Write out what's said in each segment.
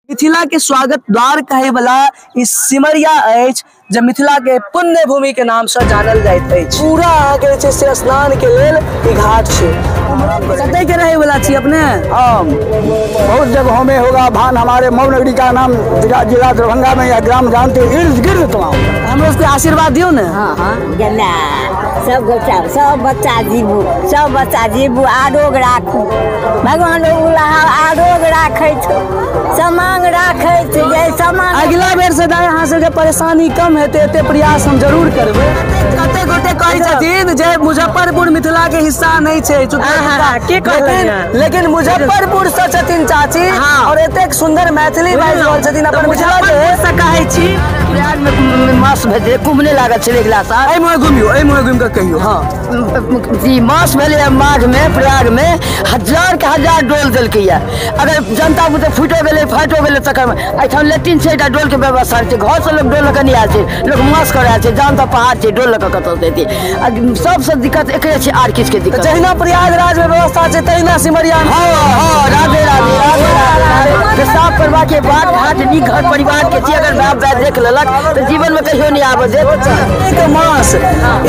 मिथिला के स्वागत द्वार कहे वाला ई सिमरिया अछि जे मिथिला के पुण्य भूमि के नाम से जानल जाइत अछि। पूरा अहाँके जे छै से स्नान के लेल ई घाट छै। कतय के रहे वाला छी अपने? हम बहुत जगहों में होगा भान, हमारे मऊ नगरी का नाम जिला जिला दरभंगा में यह ग्राम जानते इर्द गिर्द तमाम। हमरो सबके आशीर्वाद दियौ ने। हाँ हाँ, गेना सब बच्चा, सब बच्चा जीबू, सब बच्चा जीबू, आरोग्य राखू, भगवान आरोग्य राखै छौ, समांग राखै छै, जे समांग। अगिला बेर से दाइ अहाँ सबके परेशानी कम हेतै, एते प्रयास हम जरूर करबै। कते गोटे कहै छथिन जे मुजफ्फरपुर मिथिला के हिस्सा नहि छै, के कहलनि? लेकिन मुजफ्फरपुर से छथिन चाची और एतेक सुंदर मैथिली बाजि रहल छथिन अपन मिथिला के। से कहै छी प्रयाग में मास भेलै, कुंभ नहि लागल छलै अगिला साल। एहि मुँहे घुमियौ, एहि मुँहे घुमि कऽ कहियौ। हाँ जी, मास भेलै माघ में, प्रयाग में हजार के हजार डोल देलकैया। अगर जनता बुते फूटो गेलै फाटो गेलै तकर एहिठाम लेट्रिन छै, एकटा डोल के व्यवस्था छै। घर से लोग डोल लऽ कऽ नहि आयल छै, लोग मास करऽ आयल छै। जान तऽ पहाड़ छै, डोल लऽ कऽ कतऽ जेतै? आ सबसँ दिक्कत एकरे छै, आर किछु के दिक्कत। जहिना प्रयागराज में व्यवस्था छै तहिना सिमरिया में। हाँ हाँ, राधे राधे राधे राधे। पेशाब करबा के बाद घाट नीक घर परिवार के छी, अगर बाप दाय देख लेलक तऽ जीवन में कहियो नहि आबऽ देत।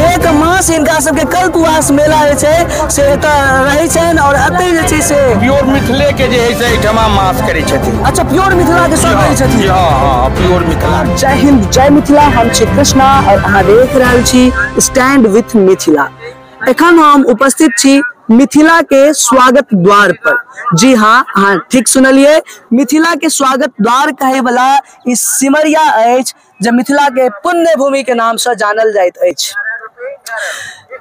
एक मास हिनका सबके कल्पवास मेला जे छै से एतऽ रहै छनि और एतै जे छै से प्योर मिथिले के जे है से एहिठमा मास करै छथिन। अच्छा, प्योर मिथिला के सब रहै छथिन? हाँ हाँ, प्योर मिथिला। जय हिंद, जय मिथिला। हम छी कृष्णा और अहाँ देख रहल छी स्टैंड विथ मिथिला। एखन हम उपस्थित छी मिथिला के स्वागत द्वार पर। जी हाँ, अहाँ ठीक सुनलिए, मिथिला के स्वागत द्वार कहे वाला ई सिमरिया अछि जे मिथिला के पुण्य भूमि के नाम से जानल जाइत अछि।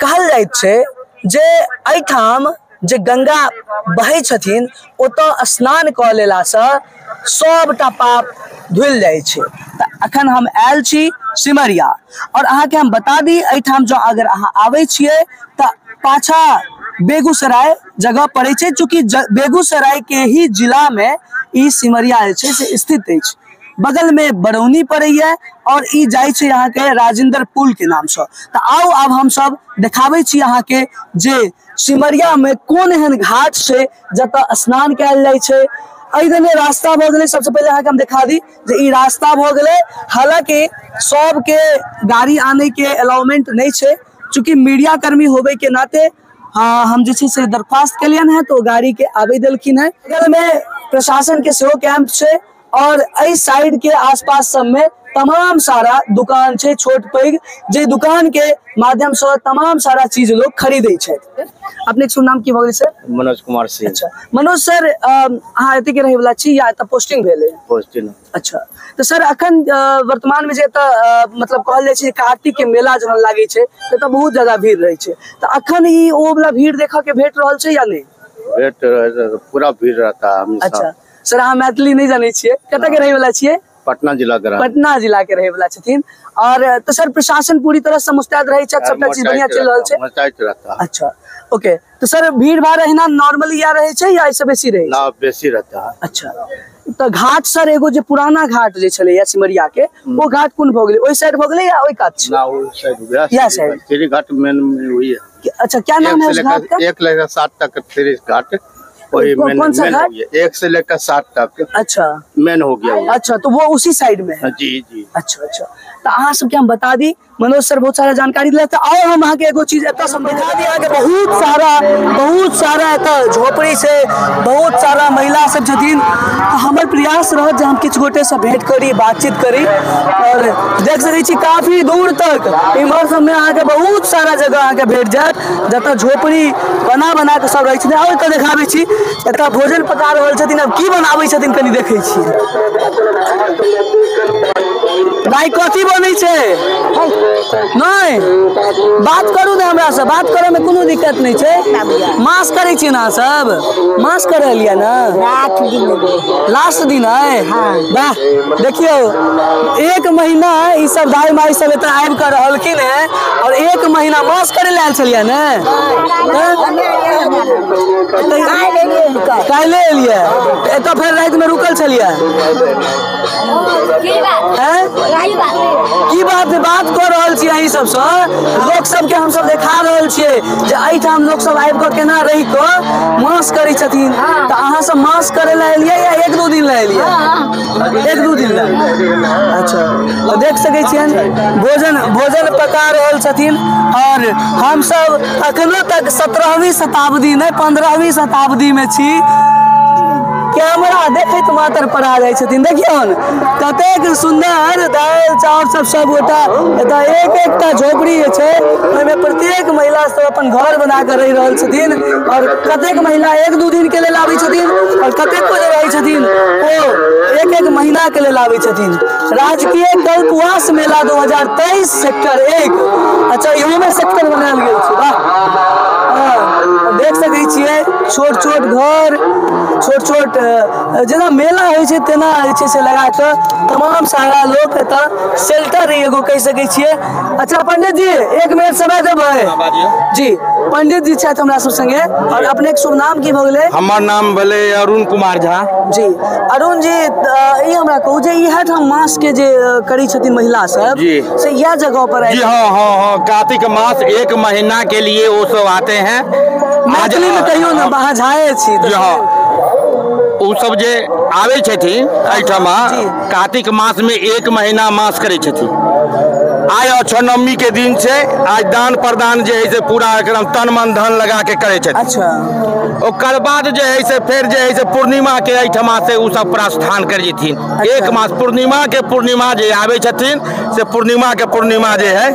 कहल जाइत छै जे एहिठाम जे गंगा बहै छथिन ओतऽ स्नान कऽ लेलासँ सबटा पाप धुलि जाइ छै। तऽ अखन हम आयल छी सिमरिया और अहाँके हम बता दी एहिठाम जँ अगर अहाँ आबै छियै तऽ पाछा बेगूसराय जगह पड़ै छै। चूँकि बेगूसराय के ही जिला में ई सिमरिया जे छै से स्थित अछि। बगल में बरौनी पड़ैया और ई जाइ छै अहाँके राजेंद्र पुल के नाम से। तऽ आउ आब हम सब देखाबै छी अहाँके जे सिमरिया में कोन एहन घाट छै जतऽ स्नान कयल जाइ छै। एहि दने रास्ता भऽ गेलै, सबसे पहिले अहाँके हम देखा दी जे ई रास्ता भऽ गेलै। हालांकि सबके गाड़ी आने के अलाउमेंट नहि छै, चूँकि मीडिया कर्मी होबे के नाते हम जे छै से दरख्वास्त केलियनि हेँ तऽ ओ गाड़ी के आबै देलखिन हेँ। बगल में प्रशासन के सेहो कैंप छै और एहि साइड के आसपास सब में तमाम सारा दुकान छै छोट पैघ, जे दुकान के माध्यम से तमाम सारा चीज लोग खरीदै छथि। अपने के नाम की भऽ गेलै सर? मनोज कुमार सिंह। अच्छा मनोज सर, अहाँ एतय के रहै वाला छी या एतऽ पोस्टिंग भेल है? पोस्टिंग। अच्छा, तऽ सर अखन वर्तमान में जे एतऽ मतलब कहल जाइ छै कार्तिक के मेला जहन लागै छै एतऽ बहुत ज्यादा भीड़ रहै छै, तऽ अखन ई ओ वाला भीड़ देखऽ के भेट रहल छै या नहि? भेट पूरा भीड़ रहता है हमेशा। अच्छा सर, अहाँ मैथिली नहि जानै छियै, कतऽ के रहै वाला छियै? पटना जिला के। पटना जिला के रहै वाला छथिन। और तऽ सर प्रशासन पूरी तरह से मुस्तैद रहै छै, सबटा चीज बढ़िया चलि रहल छै? मुस्तैद रहता है। अच्छा ओके, तो सर भीड़ भाड़ एहिना नॉर्मली या रहै छै या एहिसँ बेसी रहै छै? ना, बेसी रहता है। अच्छा, तऽ घाट सर एगो जे पुराना घाट जे छलैया सिमरिया के, ओ घाट कोन भऽ गेलै? ओहि साइड भऽ गेलै या ओहि कात छै? ना, ओहि साइड हो गया। या साइड। श्री घाट मेन वही है। अच्छा, क्या नाम है उस घाट का? 1 लेकर 7 तक श्री घाट। वही मेन, कौन सा मेन हो घाट? गया। 1 से लेकर 7 तक। अच्छा, मेन हो गया वो। अच्छा, तो वो उसी साइड में है। हाँ, जी जी। अच्छा अच्छा, तो अहाँ सबके हम बता दी मनोज सर बहुत सारा जानकारी दिला। तो आओ हम अहाँके एगो चीज एतऽ सब देखा दी अहाँके। बहुत सारा एतऽ झोपड़ी छै, बहुत सारा महिला सब छथिन। तऽ हमर प्रयास रहत जे हम किछु गोटे से भेंट करी, बातचीत करी। और देख सकै छी काफी दूर तक इम्हर सबमे अहाँके बहुत सारा जगह अहाँके भेट जायत जतऽ झोपड़ी बना बना कऽ सब रहै छथिन। आओ एतऽ देखाबै छी, एतऽ भोजन पका रहल छथिन। आब की बनाबै छथिन कनि देखै छी। भाई कथी बनै छै? नहि बात करू ने हमरा से, बात करे में कोनो दिक्कत नहि छै। मास करै छी ना सब? मास कर रहलियै ना? लास्ट दिन है। वाह, देखियौ 1 महीना ई सब दाइ माइ सब एतऽ आबि कऽ रहलखिन हेँ और 1 महीना मास करे लए आयल छलियै ने? काल्हि एलियै एतऽ, फेर रातिमे रुकल छलियै? की बात बात कऽ रहल छी अहीं सबसँ, लोक सबके हमसब देखा रहल छियै जे एहिठाम लोक सब आबि कऽ केना रहि कऽ मास करै छथिन। तऽ अहाँ सब मास करै लए एलियै या एक दू दिन लए एलियै? एक दू दिन लए। अच्छा, तऽ देख सकै छियनि भोजन भोजन पका रहल छथिन। और हमसब अखनो तक 17वीं शताब्दी नहि 15वीं शताब्दी में छी। कैमरा देखैत मात्र पड़ा जाइ छथिन। देखियौन कतेक सुन्दर दालि चाउर सब सब गोटा एतऽ एक एकटा झोपड़ी जे छै ओहिमे प्रत्येक महिला सब अपन घर बना कऽ रहि रहल छथिन। और कतेक महिला एक दू दिन के लेल आबै छथिन और कतेको जे रहै छथिन ओ एक एक महीना के लेल आबै छथिन। राजकीय कल्पवास मेला 2023 सेक्टर 1। अच्छा, इहोमे सेक्टर बनायल गेल छै। वाह, देख सकै छियै छोट छोट घर, छोट छोट जेना मेला होइ छै तेना जे छै से लगा कऽ तमाम सारा लोक एतऽ शेल्टर एगो कहि सकै छियै। अच्छा पंडित जी, एक मिनट समय देबै? जी पंडित जी छथि हमरा सब संगे। और अपने के शुभ नाम की भऽ गेलै? हमर नाम भेलै अरुण कुमार झा। जी अरुण जी, ई हमरा कहू जे इएह ठाम मास के जे करै छथिन महिला सब जी से इएह जगह पर? जी हाँ हाँ हाँ, कार्तिक मास एक महीना के लिए वो सब आते हैं। मैथिली में कहियो ना, अहाँ झाए छी। जी हाँ, ओ सब जे आबै छथिन एहिठमा कार्तिक मास में एक महीना मास करै छथिन। आइ अक्षनवमी के दिन छै, आज दान प्रदान जे है से पूरा एकदम तन मन धन लगा के करै छथिन। अच्छा, ओकर बाद जे है से फेर जे है से पूर्णिमा के एहिठमा से ओ सब प्रस्थान करै छथिन। एक मास पूर्णिमा के पूर्णिमा जे आबै छथिन से पूर्णिमा के पूर्णिमा जे है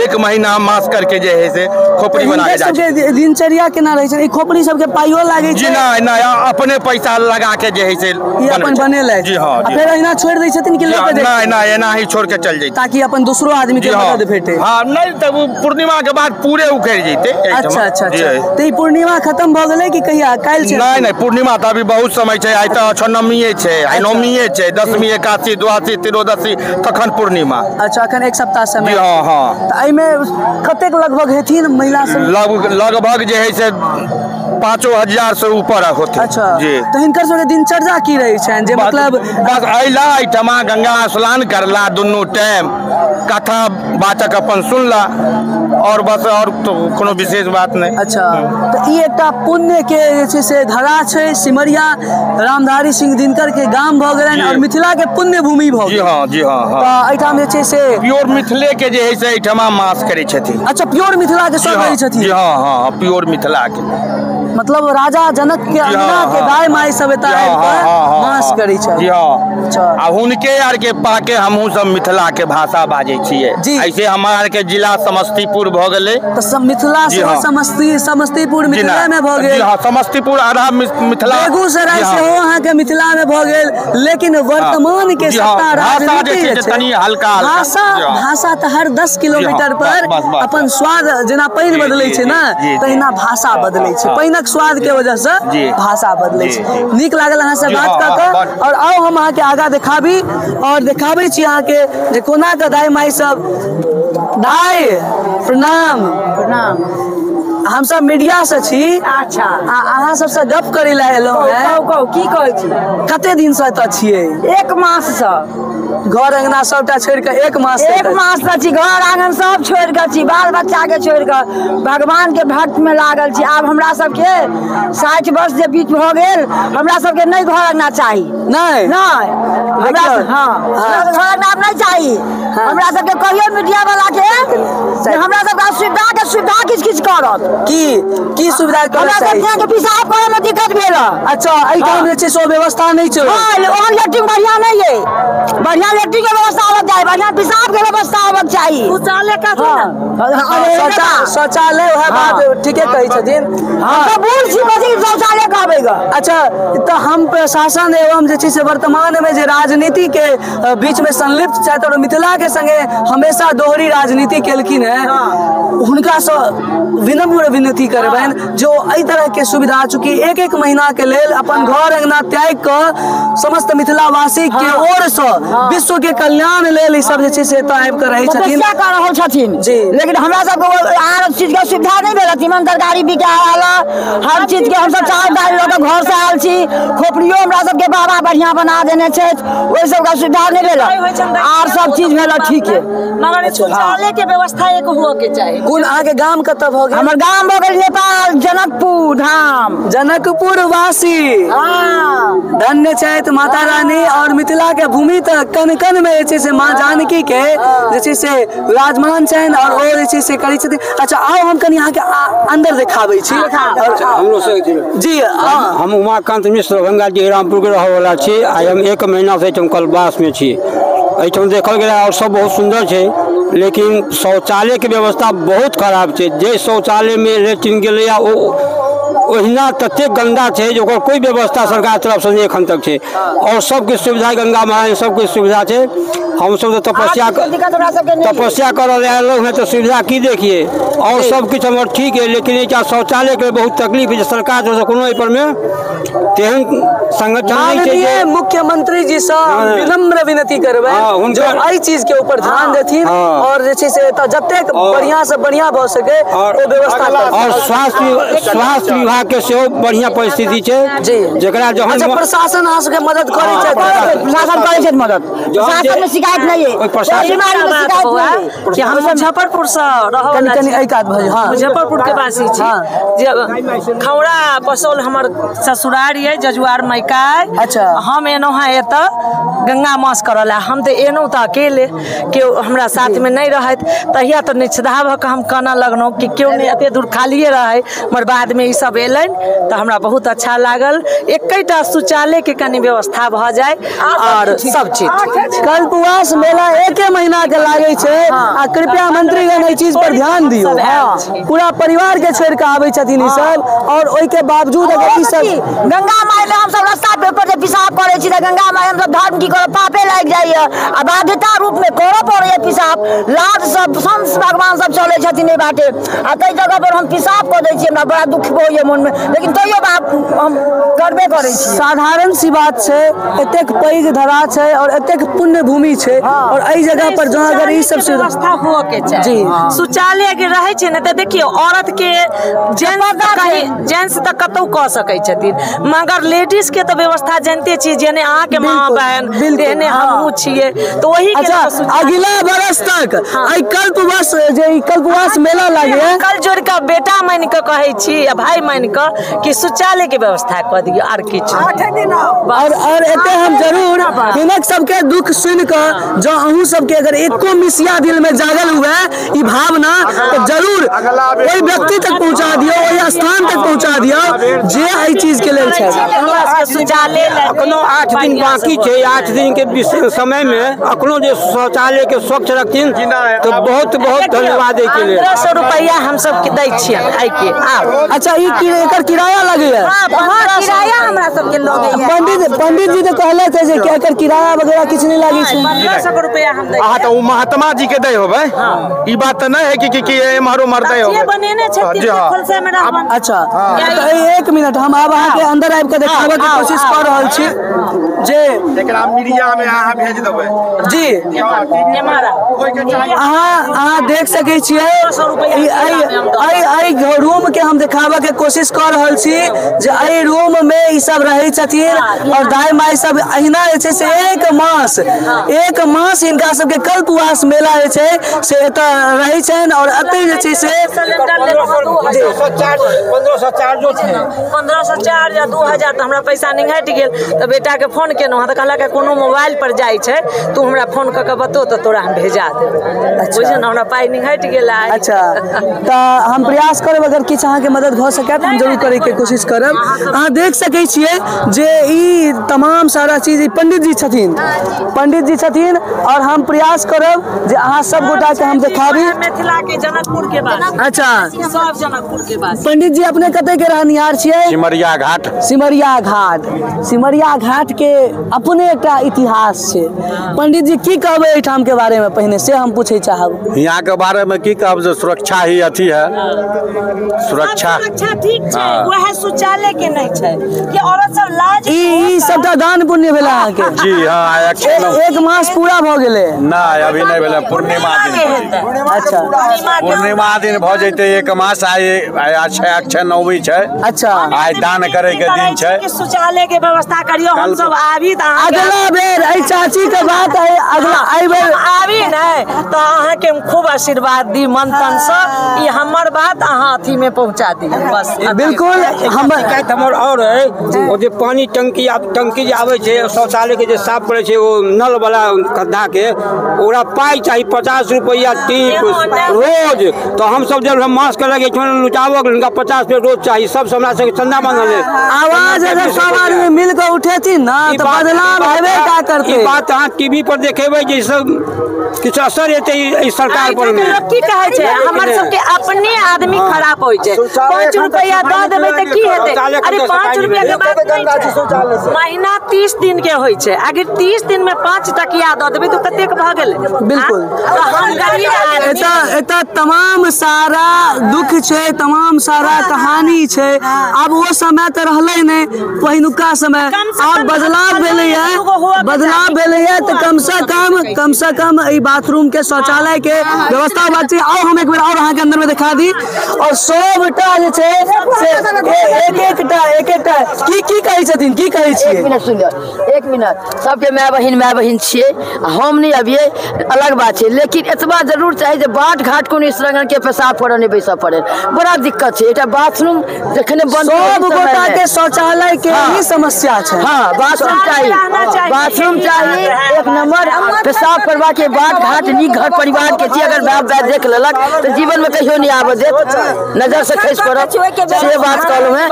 एक महीना मास करके जे है से खोपड़ी बना के जाइ छथिन। दिनचर्या केना रहै छै? ई खोपड़ी सबके पाइयो लागै छै? जी नहि नहि, अपने पैसा लगा के जे है से ई अपन बनेलथि। जी हाँ। फेर एहिना छोड़ि दै छथिन कि लऽ के? नहि नहि, एना ही छोड़ के चल जैते ताकि अपन दोसरो आदमी के मदद भेटे। हाँ, नहीं तब पूर्णिमा के बाद पूरे उखड़ जैते। अच्छा अच्छा अच्छा, तऽ ई पूर्णिमा खत्म भऽ गेलै कि कहिया काल्हि छै? नहीं नहीं, पूर्णिमा तऽ अभी बहुत समय छै। आइ तऽ अक्षनवमीये छै, आइ नवमीये छै, दसमी, एकादशी, द्वादशी, त्रयोदशी, तखन पूर्णिमा। अच्छा, अखन एक सप्ताह समय। जी हाँ हाँ। तऽ एहिमे कतेक लगभग हेथिन महिला सब? लगभग जे है से 5,000 से ऊपर होते। अच्छा जी। तऽ हिनकर सबके दिनचर्या की रहै छनि? जे मतलब बस अयला एहिठमा गंगा स्नान करला दुनू टाइम, कथा वाचक अपन सुनला और बस, और तो कोनो विशेष बात नहीं। अच्छा, तऽ ई एकटा पुण्य के जे छै से धरा छै सिमरिया, रामधारी सिंह दिनकर के गाम भऽ गेलनि और मिथिला के पुण्य भूमि भऽ गेल। जी हाँ जी हाँ हाँ। तऽ एहिठाम जे छै से प्योर मिथिले के जे है से एहिठमा मास करै छथिन। अच्छा, प्योर मिथिला के सब रहै छथिन? जी हाँ हाँ, प्योर मिथिला के, मतलब राजा जनक के अंगना के दाय माय सब एतऽ आबि कऽ मास करै छै। जी हाँ। अच्छा, आ हुनके आर के पाके हमहूँ सब मिथिला के भाषा बाजै छियै। ऐसे हमरा आर के जिला समस्तीपुर भऽ गेलै। तऽ मिथिला समस्तीपुर मिथिला में भऽ गेल। जी हाँ, समस्तीपुर आधा मिथिला, बेगूसराय सेहो अहाँके मिथिला में भऽ गेल। लेकिन वर्तमान के सत्ता राजनीति तनी हल्का भाषा भाषा तऽ हर 10 किलोमीटर पर अपन स्वाद जेना पानि बदलै छै ने तहिना भाषा बदलै छै। पानिक स्वाद के वजह से भाषा बदलै छै। नीक लागल अहाँ से बात कऽ कऽ। और आउ हम अहाँके आगाँ देखाबी और देखाबै छी अहाँके जे कोना कऽ दाइ माइ सब। दाइ प्रणाम। प्रणाम। हम सब मीडिया से छी। अच्छा, आ अहाँ सबसे गप करै लए एलहुँ हैं। कहू की कहै छी? कते दिन से एतऽ छियै? एक मास से। घर अंगना सबटा छोड़ि कऽ एक मास? एक मास से छी, घर आंगन सब छोड़ि कऽ छी, बाल बच्चा के छोड़ि कऽ भगवान के भक्त में लागल छी। आब हमरा सबके 60 वर्ष जे बीत भऽ गेल, हमरा सबके नहि घर अंगना चाही। नहि नहि, हमरा हाँ घर अंगना आब नहि चाही। हमरा सबके कहियो मीडिया वाला के हमरा सबके सुविधा के सुविधा किछु किछु करत। की की सुविधा? हमरा सबके पेशाब करे में दिक्कत भेल। अच्छा, एहिठाम जे छै से व्यवस्था नहि छै? ओहन लैट्रिन बढ़िया नहीं है। बढ़िया लैट्रिन के व्यवस्था होबक चाही, बढ़िया पेशाब के व्यवस्था होबक चाही। शौचालय, शौचालय वएह बात ठीके कहै छथिन। हम बूढ़ छी, कथी शौचालय कहबै ग? अच्छा, तऽ हम प्रशासन एवं जे छै से वर्तमान में जे राजनीति के बीच में संलिप्त छथि और मिथिला के संगे हमेशा दोहरी राजनीति केलखिन हैं, हुनकासँ विनम्र विनती करबनि जो एहि तरह के सुविधा, चूँकि एक एक महीना के लेल अपन घर अंगना त्याग कऽ समस्त मिथिलावासी के ओर से विश्व के कल्याण लेल ई सब जे छै से एतऽ आबि कऽ रहै छथिन, तपस्या कऽ रहल छथिन। जी। लेकिन हमरा सबके आर चीज के सुविधा नहि भेल। तीमन तरकारी बिका आयल, हर चीज के हमसब चावल दालि लऽ कऽ घर से आयल छी। खोपड़ियो हमरा सबके बाबा बढ़िया बना देने छथि, ओहि सबके सुविधा नहि भेल। आर सब चीज भेल ठीक है, मगर शौचालय के व्यवस्था एक हुअ के चाही। कोन अहाँके गाम कतऽ भऽ गेल? हमर गाम भऽ गेल नेपाल, जनकपुर धाम, जनकपुर वासी। धन्य छथि माता रानी और मिथिला के भूमि तक कन कन में जे छै से माँ जानकी के जे छै से विराजमान छनि और ओ जे छै से करै छथिन। अच्छा आउ हम कनि अहाँके अंदर देखाबै छी। हमरो से जी हम उमाकांत मिश्र, दरभंगा के रामपुर के रहै वाला छी। आइ हम 1 महीना से एहिठाम कल्पवास में छी। एहिठाम देखल गेल और सब बहुत सुन्दर छै, लेकिन शौचालय के व्यवस्था बहुत खराब छै। जे शौचालय में लेट्रिन गेलैया ओ ओहिना ततेक गंदा छै जे ओकर कोई व्यवस्था सरकार तरफ से नहीं एखन तक छै। और सबके सुविधा गंगा महारानी सबके सुविधा छै। हमसब तऽ तपस्या करऽ लए आयल हँ तऽ सुविधा की देखिए, और सब किछु हमर ठीक है, लेकिन एकटा शौचालय के बहुत तकलीफ है। सरकार तरफ से कोनो एहि पर में तेहन संगठन नहीं छै। मुख्यमंत्री जी से विनम्र विनती करबै जो एहि चीज के ऊपर ध्यान देथिन और जे छै से जतेक बढ़िया से बढ़िया भऽ सके ओ व्यवस्था। और स्वास्थ्य विभाग के सेहो बढ़िया परिस्थिति छै जेकरा जहन प्रशासन अहाँ सबके मदद करै छै, प्रशासन करै छै मदद, प्रशासन में शिकायत नहीं है। प्रशासन में शिकायत नहीं कि हम मुजफ्फरपुर से रहल कनि कनि एहि कात भऽ। हां मुजफ्फरपुर के वासी छी। जे खौरा पसौल हमर ससुरार ये, जजुआर मैका। अच्छा हम एनौ हँ एतऽ गंगा मास करऽ ला। हम तऽ एनौ तऽ अकेले, केओ हमरा साथमे नहि रहैत। तहिया तऽ निछदा भऽ कऽ हम कानऽ लगलहुँ कि केओ नहि, एते दूर खालिए रहै। मगर बादमे ई सब एलनि तऽ हमरा बहुत अच्छा लागल। एकेटा शौचालय के कनि व्यवस्था भऽ जाय और सब चीज। कल्पवास मेला 1 महीना के लागै छै आ कृपया मंत्रीगण एहि चीज पर ध्यान दियौ। पूरा परिवार के छोड़ि कऽ आबै छथिन ई सब और ओहि के बावजूद अगर ई सब गंगा माय ले हमसब रास्ता पे जे पेशाब करै छी तऽ गंगा माय हमसब धर्म की करब, पापे लागि जाइए आ बाध्यता रूप में करऽ पड़ैए पेशाब। लाज सब संत भगवान सब चलै छथिन एहि बाटे आ ताहि जगह पर हम पेशाब कऽ दै छी, हमरा बड़ा दुख होइए मोनमे, लेकिन तैयो बाप हम करबे करै छी। साधारण सी बात छै, एतेक पैघ धरा छै और एतेक पुण्य भूमि छै और एहि जगह पर जहाँ अगर ई सब व्यवस्था हुअ के चाही। शौचालय के रहै छै ने तऽ देखियौ औरत के जेंट्स तऽ कतौ कऽ सकै छथिन, मगर लेडीज के तऽ व्यवस्था जानते छी, जेने अहाँके माँ बहन तेहने हमहूँ छियै, तऽ ओही के अगिला बरस तक एहि कल्पवास जे ई कल्पवास मेला लागैए, कल जोड़ कऽ बेटा मानि कऽ कहै छी आ भाई मानि कऽ कि शौचालय के व्यवस्था कऽ दियौ आर किछु। और एते हम जरूर हिनक सबके दुख सुनि कऽ जँ अहूँ सबके अगर एको मिसिया दिल में जागल हुए ई भावना तऽ जरूर ओहि व्यक्ति तक पहुँचा दियौ, ओहि स्थान तक पहुँचा दियौ जे एहि चीज के लेल छै। अखनो 8 दिन बाकी छै, 8 दिन के समय में अखनो जे शौचालय के स्वच्छ रखथिन तऽ बहुत बहुत धन्यवाद एहि के लेल। 1500 रुपया हम सब दै छियनि एहि के। अच्छा ई एकर किराया लगैया? किराया हमरा सबके लगैया। पंडित जी तऽ कहलथि जे एकर किराया वगैरह किछु नहि लागै छै। 1500 रुपया हम दै। अहाँ तऽ ओ महात्मा जी के दै होबै, ई बात तऽ नहि है कि एम्हर उम्हर दै होबै, बनेने छथिन खोलसे में रहबन। अच्छा तऽ 1 मिनट हम आब अहाँके अंदर आबि कऽ देखाबऽ के कोशिश कऽ रहल छी जे एकरा मीडिया में अहाँ भेज देबै जी। अहाँ देख सकै छियै एहि रूम के हम देखाबऽ के कोशिश कऽ रहल छी जे एहि रूम में ई सब रहै छथिन और दाइ माइ सब अहिना जे छै से 1 मास हिनका सबके कल्पवास मेला जे छै से एतऽ रहै छनि और एतै जे छै से 1500 चार्जो छै, 1500 या 2000 तऽ हमरा पैसा निंघटि गेल। तऽ बेटाके फोन केलहुँ हँ तऽ कहलक कोनो मोबाइल पर जाइ छै, तू हमरा फोन कऽ के बतो तऽ तोरा हम भेजा देब। बुझलियै ने, हमरा पाइ निंघटि गेल। अच्छा तऽ हम प्रयास करब अगर किछु अहाँके मदद भऽ सकत हम जरूर करैके कोशिश करब। अहाँ देख सकै छियै जे ई तमाम सारा चीज ई पंडित जी छथिन और हम प्रयास करब जे अहाँ सब गोटा के हम देखाबी मिथिला के जनकपुर के बात। अच्छा सब जनकपुर के बात। पंडित जी अपने कतऽ के रहनिहार छियै? सिमरिया घाट। सिमरिया घाट, सिमरिया घाट के अपने एकटा इतिहास छै। पंडित जी की कहबै एहिठाम के बारे में पहिने से हम पूछे चाहब। यहाँ के बारे में की कहब जे सुरक्षा ही अथी है, सुरक्षा ठीक ठीक छै, वएह शौचालय के नहि छै कि औरत सब लाज। ई सबटा दान पुण्य भेला अहाँके? जी हाँ। एक मास पूरा भऽ गेलै? नहि, अभी नहि भेलै, पूर्णिमा दिन। अच्छा, पूर्णिमा दिन भऽ जेतै एक मास। आइ अक्षय नवमी छै। अच्छा, आइ दान करे के दिन छै। शौचालय के व्यवस्था करियौ, हम सब आबी तऽ अगला बेर एहि चाची के बात है, अगला एहि बेर आबी नहि तऽ अहाँके हम खूब आशीर्वाद दी मन तन से। ई हमर बात अहाँ अथी में पहुँचा दी बस। बिल्कुल। शिकायत हमर और है, ओ जे पानी टंकी टंकी जे आबै छै शौचालय के जे साफ करै छै ओ नल वाला गड्ढा के, ओकरा पाइ चाही 50 रुपैआ टीप रोज। तऽ हमसब जब मास के लगे लुटाबऽ हुनका 50 रुपया रोज चाही। सबसे हमरा सबके चंदा मांगल है। आवाज अगर सब आदमी मिल के उठेथिन ना तो बदलाव हेबे का करते। ई बात अहाँ टीवी पर देखेबै जे सब किछु असर हेतै एहि सरकार पर में। की कहै छै, हमर सबके अपने आदमी खराब होइ छै। 5 रुपैआ दऽ देबै तऽ की हेतै? अरे 5 रुपैआ के बात नहि छै, महीना 30 दिन के होइ छै। अगर 30 दिन में 5 टकिया दऽ देबै तऽ कतेक भऽ गेलै? बिल्कुल। एतऽ तमाम सारा दुख छै, तमाम सारा कहानी छै। आब ओ समय तऽ रहलै नहि पहिलुका समय, आब बदलाव भेलैए, बदलाव भेलैए तऽ कम से कम एहि बाथरूम के शौचालय के व्यवस्था बात छै। आओ हम एक बेर और अहाँके अंदर में देखा दी। और सबटा जे छै से एक एकटा की की कहै छथिन, की कहै छियै? एक मिनट सुनियौ, एक मिनट। सबके माय बहिन छियै, हम नहि अबियै अलग बात छै, लेकिन एतबा जरूर चाही जे बाट घाट कोनो स्त्रगण के पेशाब करऽ नहि बैसऽ पड़े, बड़ा दिक्कत छै। एकटा बाथरूम जखने बंद सब गोटा के शौचालय के ही समस्या छै। हाँ, बाथरूम चाही, बाथरूम चाही एक नंबर। पेशाब करबा के बाट घाट नीक घर परिवार के छी, अगर बाप बाप देख लेलक तऽ जीवन में कहियो नहीं आबऽ देत, नजर से खसि पड़त। से बात कहलहुँ हेँ।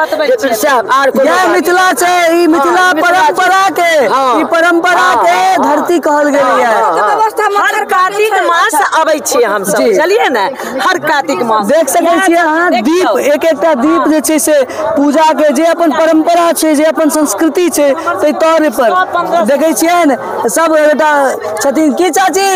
आर यह मिथिला छै, ई मिथिला परंपरा के, ई परंपरा के धरती कहल गेलै है। हर कार्तिक मास अबै छियै हमसब, चलिए ने, हर कार्तिक मास देख सकै छियै अहाँ दीप, एक एकटा दीप जे छै से पूजा के जे अपन परंपरा छै, जे अपन संस्कृति छै, ताहि तौर पर देखै छियनि सब एकटा छथिन। की चाची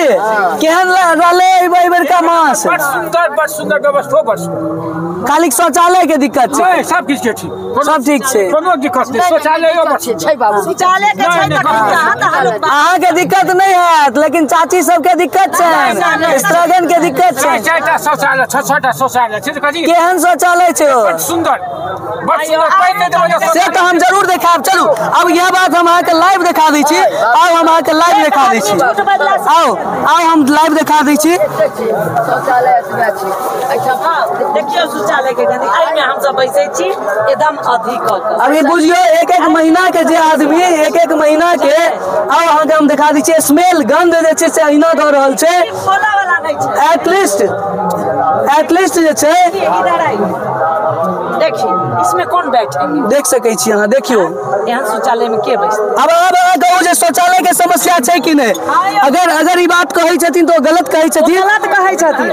केहन रहलै एहि बेरका मास? बड़ सुंदर, बड़ सुंदर व्यवस्था, बड़ सुंदर। खाली शौचालय के दिक्कत छै? सब किछु के ठीक, सब ठीक छै, कोनो दिक्कत नहि। शौचालय छै बाबू, शौचालय के छै तऽ अहाँ के दिक्कत नहि हैत, लेकिन चाची सबके दिक्कत छै, स्त्रगण के दिक्कत छै। 4टा शौचालय, 6टा शौचालय छै। केहन शौचालय छै? बड़ सुंदर, बड़ सुंदर। से तऽ हम जरूर देखायब। चलू अब यह बात हम अहाँके लाइव देखा दै छी। आउ हम अहाँके लाइव देखा दै छी। आउ आउ हम लाइव देखा दै छी। देखियौ शौचालय के गंदगी, एहिमे हमसब बैसै छी एकदम अथी कऽ कऽ। अभी बुझियौ एक एक महीना के जे आदमी, एक एक महीना के, आउ अहाँके हम देखा दै छी। स्मेल गंध जे छै से अहिना दऽ रहल छै। एटलीस्ट एटलीस्ट जे छै देखिए इसमें कौन बैठेंगे, देख सकै छी अहाँ। देखियौ एहन शौचालय में के बैसतै? अब अहाँ कहू जे शौचालय के समस्या छै कि नहि? अगर अगर ई बात कहै छथिन तऽ गलत कहै छथिन, गलत कहै छथिन।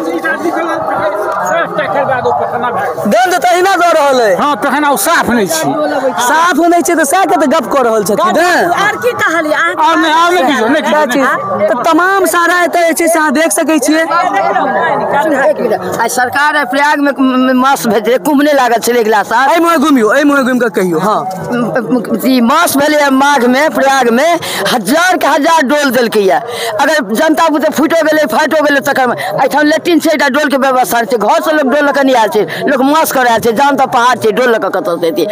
गंध तऽ अहिना दऽ रहल है। हाँ, तखन ओ साफ नहि छै, साफ नहि छै तऽ सएह के तऽ गप कऽ रहल छथिन। आर की कहलियै अहाँ? आओर नहि किछो, नहि किछो। तऽ तमाम सारा एतऽ जे छै से अहाँ देख सकै छियै। आइ सरकार प्रयाग में मास भेजलै, कुम्भ नहि लागल छलै अगिला साल। एहि मुँहे घुमियौ, एहि मुँहे घुमि कऽ कहियौ। हाँ, ई मास भेलै माघ में प्रयाग में हजार के हजार डोल देलकैया। अगर जनता बुते फूटो गेलै फाटो गेलै तकर एहिठाम लेट्रिन छै, एकटा डोल के व्यवस्था छै। घर से लोक डोल लऽ कऽ नहि आयल छै, लोक मास करऽ आयल छै। जान तऽ पहाड़ छै, डोल लऽ कऽ कतऽ से एतै?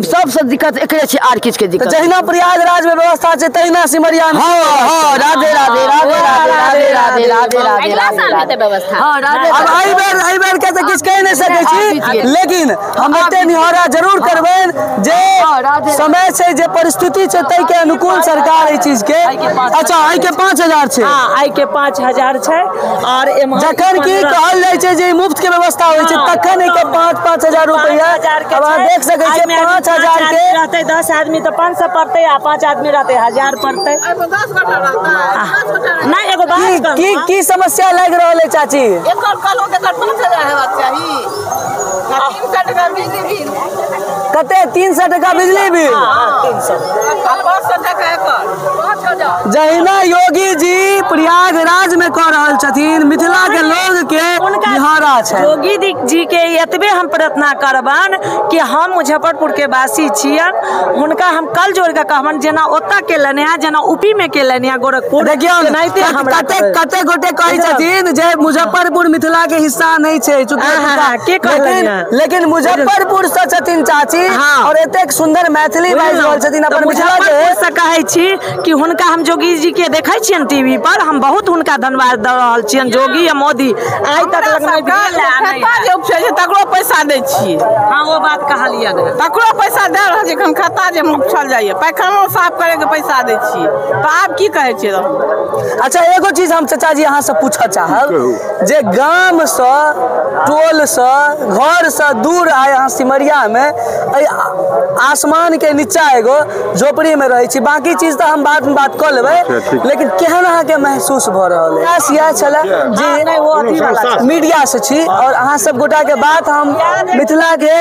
सबसँ दिक्कत एकरे छै, आर किछु के दिक्कत। जहिना प्रयागराज में व्यवस्था छै तहिना सिमरिया में। हाँ हाँ, राधे राधे राधे राधे राधे राधे राधे राधे व्यवस्था। अब एहि बेर के तऽ किछु कहि नहि सकै छी, लेकिन हम एते निहोरा जरूर करबनि जे समय छै, जे परिस्थिति छै ताहि के अनुकूल सरकार एहि चीज के। अच्छा, आइ के 5000 छै। हाँ, आइ के 5000 छै। और जखन की कहल जाइ छै जे मुफ्त के व्यवस्था होइ छै तखन एहि के 5-5 हजार रुपैआ। अब अहाँ देख सकै छियै 5000 के रहतै, 10 आदमी तऽ 500 पड़तै आ 5 आदमी रहतै 1000 पड़तै। नहि एगो बात की की समस्या लागि रहल है चाची? एकर कहलहुँ तऽ एकर 5000 हेबाक चाही। 300 टका बिजली बिल। कते 300 टका बिजली बिल? 300 500 टका एकर। जहिना योगी जी प्रयागराज में कऽ रहल छथिन, मिथिला के लोग के निहारा छै। योगी जी के एतबे हम प्रार्थना करबन कि हम मुजफ्फरपुर के वासी छियन, हुनका हम कल जोड़ के कहबन जेना ओतऽ केलनि है, जेना यूपी में केलनि है गोरखपुर। देखियौ कते कते गोटे कहै छथिन जे मुजफ्फरपुर मिथिला के हिस्सा नहीं छै, चूँकि लेकिन मुजफ्फरपुर से छथिन चाची और एतेक सुंदर मैथिली बाजि रहल छथिन अपन मिथिला के। से कहै छी कि हुनका हम योगी जी के देखै छियनि टीवी पर, हम बहुत हुनका धन्यवाद दऽ रहल छियनि। योगी आ मोदी आइ तक जे उपजै छै तकरो पैसा दै छियै। हाँ वो बात कहलियै, तकरो पैसा दए रहल छै। एखन खाता जे उपछल जाइए, पैखानो साफ करैके पैसा दै छियै, तऽ आब की कहै छियै। अच्छा एगो चीज हम चाचा जी अहाँ से पूछऽ चाहब जे गाम से, टोल से, घर से दूर आइ अहाँ सिमरिया में एहि आसमान के नीचा एगो झोपड़ी में रहै छी, बाकी चीज तऽ हम बाद में बात कऽ लेबै, लेकिन केहन अहाँके महसूस भऽ रहल है? इएह छलै जे मीडिया से छी और अहाँ सब गोटा के बात हम मिथिला के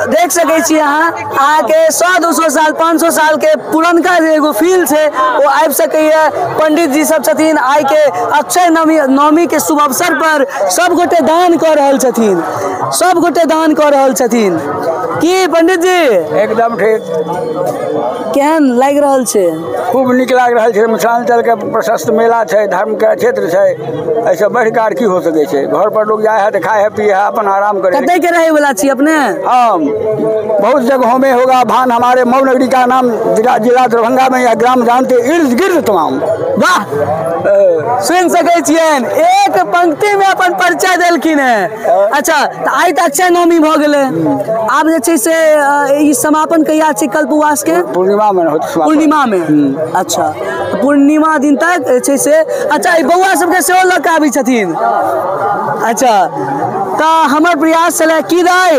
देख सकै छी। अहाँके 100-200 साल 500 साल के पुरनका जे एगो फील छै ओ आबि सकैए। पंडित जी सब छथिन, आइ के अक्षय नवमी के शुभ अवसर पर सब गोटे दान कऽ रहल छथिन, सब गोटे दान कऽ रहल छथिन। की पंडित जी एकदम ठीक? केहन लागि रहल छै? खूब नीक लागि रहल छै। मिथिलांचल के प्रशस्त मेला छै, धर्म के क्षेत्र छै, एहिसँ बढ़ि कऽ आर की हो सकै छै। घर पर लोग जाए है तऽ खाए है पिए है, अपन आराम करे। कतऽ के रहै वाला छी अपने? हम बहुत जगहों में होगा भान हमारे मऊ नगरी का नाम, जिला दरभंगा में यह ग्राम जानते इर्द गिर्द तमाम। वाह, सुनि सकै छियनि, एक पंक्ति में अपन परिचय देलखिन है। अच्छा तऽ आइ तऽ अक्षय नवमी भऽ गेलै, आब जे छै से ई समापन कहिया छै कल्पवास के? पूर्णिमा में। पूर्णिमा में। अच्छा पूर्णिमा दिन तक जे छै से। अच्छा ई बौआ सबके सेहो लऽ कऽ आबै छथिन। अच्छा तऽ हमर प्रयास छलै की दाइ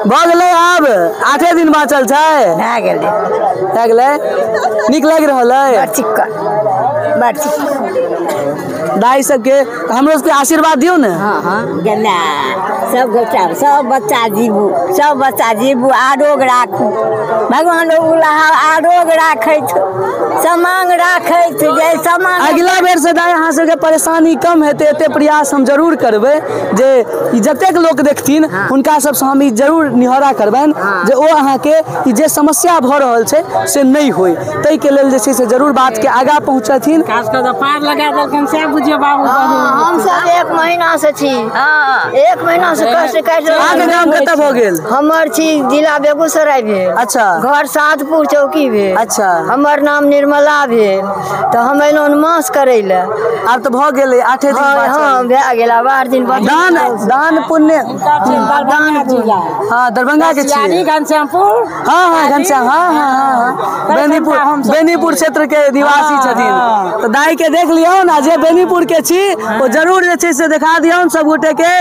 भऽ गेलै, आब 8 दिन बाँचल छै। भए गेलै, भए गेलै। नीक लागि रहल अइ? बड़ चिक्कन। दाइ सबके हमरो सबके आशीर्वाद दियौ ने। हाँ हाँ गेना सब गोटा सब बच्चा जीबू, सब बच्चा जीबू, आरोग्य राखू, भगवान आरोग्य राखैत, समांग राखैत, जे समांग। अगिला बेर से दाइ अहाँ सबके परेशानी कम हेतै, एते प्रयास हम जरूर करबै जे ई जतेक लोक देखथिन हुनका सबसँ हम ई जरूर निहोरा करबनि जे ओ अहाँके ई जे समस्या भऽ रहल छै से नहि होइ, ताहिके लेल जे छै से जरूर बातके आगाँ पहुँचथिन। पार लगा देलखिन से बुझियौ बाबू। हम सब 1 महीना से छी, 1 महीना से कष्ट काटि रहल। अहाँके गाम कतऽ भऽ गेल? हमर छी जिला बेगूसराय भेल। अच्छा। घर सादपुर चौकी भेल। अच्छा। हमर नाम निर्मला भेल। तऽ हम एलहुँ मास करै लए। आब तऽ भऽ गेलै 8 दिन। हाँ भए गेल, आब 8 दिन। दान दान पुण्य दान। हाँ दरभंगा के छियै? घनश्यामपुर। हाँ हाँ घनश्याम, हाँ हाँ हाँ बेनीपुर, बेनीपुर क्षेत्र के निवासी छथिन। तऽ दाइ के देख लियौन, आ जे बेनीपुर के छी ओ जरूर जे छै से देखा दियौन सब गोटे के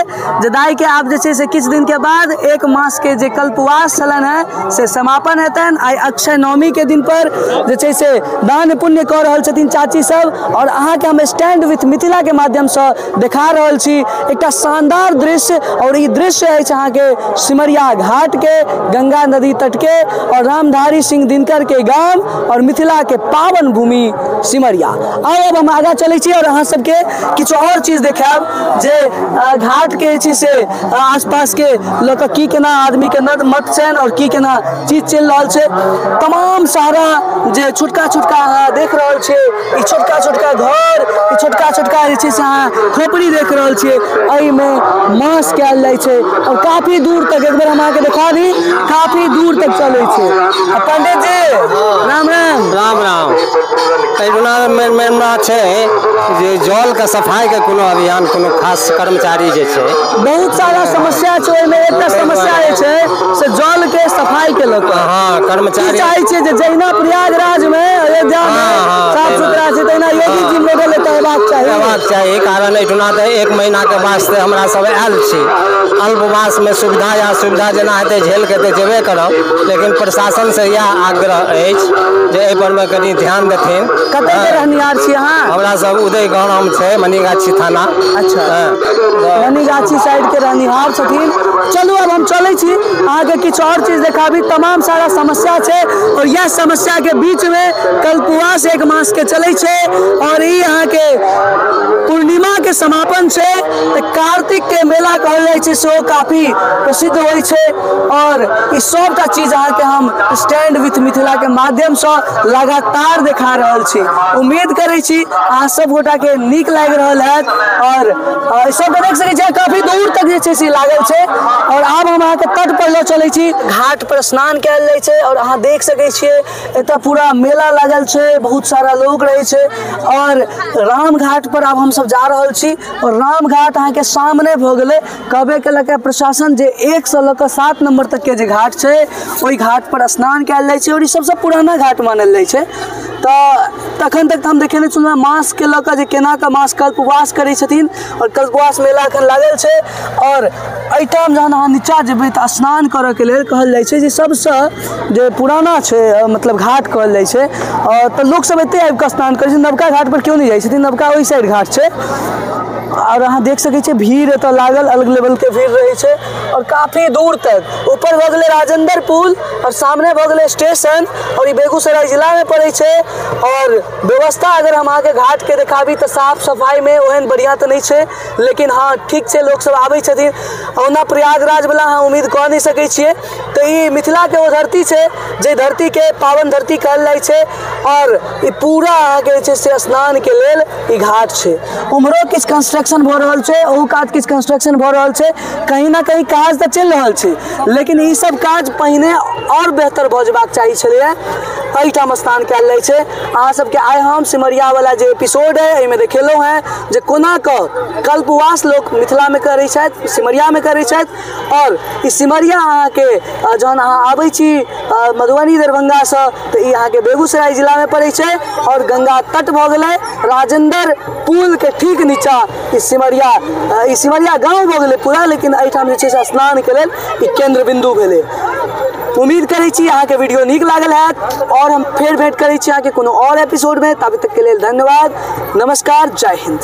जे दाइ के आब जे छै से किछु दिन के बाद 1 मास के जे कल्पवास छलनि हेँ से समापन हेतनि। आइ अक्षय नवमी के दिन पर जे छै से दान पुण्य कऽ रहल छथिन चाची सब, और अहाँके हम स्टैंड विथ मिथिला के माध्यमसँ देखा रहल छी एकटा शानदार दृश्य। और ई दृश्य अछि अहाँके सिमरिया घाट के, गंगा नदी तट के, और रामधारी सिंह दिनकर के गाम और मिथिला के पावन भूमि सिमरिया। आउ अब हम आगाँ चलै छी और अहाँ सबके किछु और चीज देखायब जे घाट के जे छै से आसपास के लऽ कऽ की केना आदमी के मत छनि और की केना चीज चलि रहल छै। तमाम सारा जे छोटका छोटका अहाँ देख रहल छियै, ई छोटका छोटका घर, ई छोटका छोटका जे छै से अहाँ खोपड़ी देख रहल छियै, एहिमे मास कयल जाइ छै और काफी दूर तक, एक बेर हम अहाँके देखा दी, काफी दूर तक चलै छै। आ पंडित जी राम राम। राम राम। एहिना मेन बात छै जे जलके सफाइके कोनो अभियान, कोनो खास कर्मचारी जे छै, बहुत सारा समस्या छै। ओहिमे एकटा समस्या जे छै से जलके सफाई के लऽ कऽ। हाँ कर्मचारी चाहै छियै जे जहिना प्रयागराज में, अयोध्या में साफ सुथरा छै, तहिना योगी जी मॉडल एतऽ हेबाक चाही, हेबाक चाही। कारण एहिठुना तऽ 1 महीना के वास्ते हमरा सब आयल छी, अल्पवास में सुविधा या सुविधा जेना हेतै झेल के तऽ जेबे करब, लेकिन प्रशासन से यह आग्रह अछि जे एहि पर में कनि ध्यान देथिन। कतऽ के रहनिहार छी अहाँ? हमरा सब उदय गाम छै, मनीगाछी थाना। अच्छा, मनीगाछी साइड के रहनिहार छथिन। चलू अब हम चलै छी, अहाँके किछु और चीज देखाबी। तमाम सारा समस्या छै और यह समस्या के बीच में कल्पवास 1 मास के चलै छै और ई अहाँके पूर्णिमा के समापन छै, तऽ कार्तिक के मेला कहल जाइ छै, सेहो काफी प्रसिद्ध होइ छै। और ई सबटा चीज अहाँके हम स्टैंड विथ मिथिला के माध्यमसँ लगातार देखा रहल छी। उम्मीद करै छी अहाँ सब गोटा के नीक लागि रहल हैत। और सबके देख सकै छी काफी दूर तक जे छै से लागल छै। और आब हम अहाँके तट पर लऽ चलै छी, घाट पर स्नान कयल जाइ छै और अहाँ देख सकै छियै एतऽ पूरा मेला लागल छै, बहुत सारा लोग रहै छै। और राम घाट पर आब हमसब जा रहल छी और राम घाट अहाँके सामने भऽ गेलै। कहबे केलक प्रशासन जे 1 से लऽ कऽ 7 नंबर तक के जे घाट छै ओहि घाट पर स्नान कयल जाइ छै और ई सबसँ पुराना घाट मानल जाइ छै। तऽ तखन तक हम देखेने छलहुँ मासके लऽ कऽ जे केना कऽ मास कल्पवास करै छथिन और कल्पवास मेला एखन लागल छै। और एहिठाम जहन अहाँ नीचाँ जेबै तऽ स्नान करऽके लेल कहल जाइ छै जे सबसँ जे पुराना छै मतलब घाट कहल जाइ छै, तऽ लोकसब एतहि आबि कऽ स्नान करै छै। नवका घाट पर केओ नहि जाइ छथिन, नवका ओहि साइड घाट छै। और अहाँ देख सकै छियै भीड़ एतऽ लागल, अलग लेवल के भीड़ रहै छै और काफी दूर तक। ऊपर भऽ गेलै राजेंद्र पुल और सामने भऽ गेलै स्टेशन और ई बेगूसराय जिलामे पड़ै छै। और व्यवस्था अगर हम अहाँके घाट के देखाबी तऽ साफ सफाईमे ओहन बढ़िआँ तऽ नहि छै, लेकिन हाँ ठीक छै, लोकसब आबै छथिन। ओना प्रयागराजवला अहाँ उम्मीद कऽ नहि सकै छियै। तऽ ई मिथिलाके ओ धरती छै जे धरतीके पावन धरती कहल जाइ छै और ई पूरा अहाँके जे छै से स्नानके लेल ई घाट छै। उम्हरो किछु कंस्ट्रक्शन भऽ रहल छै, ओहू कात किछु कंस्ट्रक्शन भऽ रहल छै, कहीं ना कहीं काज तऽ चलि रहल छै, लेकिन ई सब काज पहिने और बेहतर भऽ जेबाक चाही छलैए। एहिठाम स्नान कयल जाइ छै। अहाँ सबके आइ हम सिमरियावला जे एपिसोड है एहिमे देखेलहुँ हेँ जे कोना कऽ कल्पवास लोक मिथिलामे करै छथि, सिमरियामे करै छथि। और ई सिमरिया अहाँके जहन अहाँ आबै छी मधुबनी दरभंगासँ तऽ ई अहाँके बेगूसराय जिलामे पड़ै छै और गंगा तट भऽ गेलै राजेंद्र पुल के ठीक नीचा ई सिमरिया गाँव भऽ गेलै पूरा, लेकिन एहिठाम जे छै से स्नानके लेल ई केंद्र बिंदु भेलै। उम्मीद करै छी अहाँके वीडियो नीक लागल हैत और हम फेर भेंट करै छी अहाँके कोनो और एपिसोडमे। तब तक के लेल धन्यवाद, नमस्कार, जय हिंद।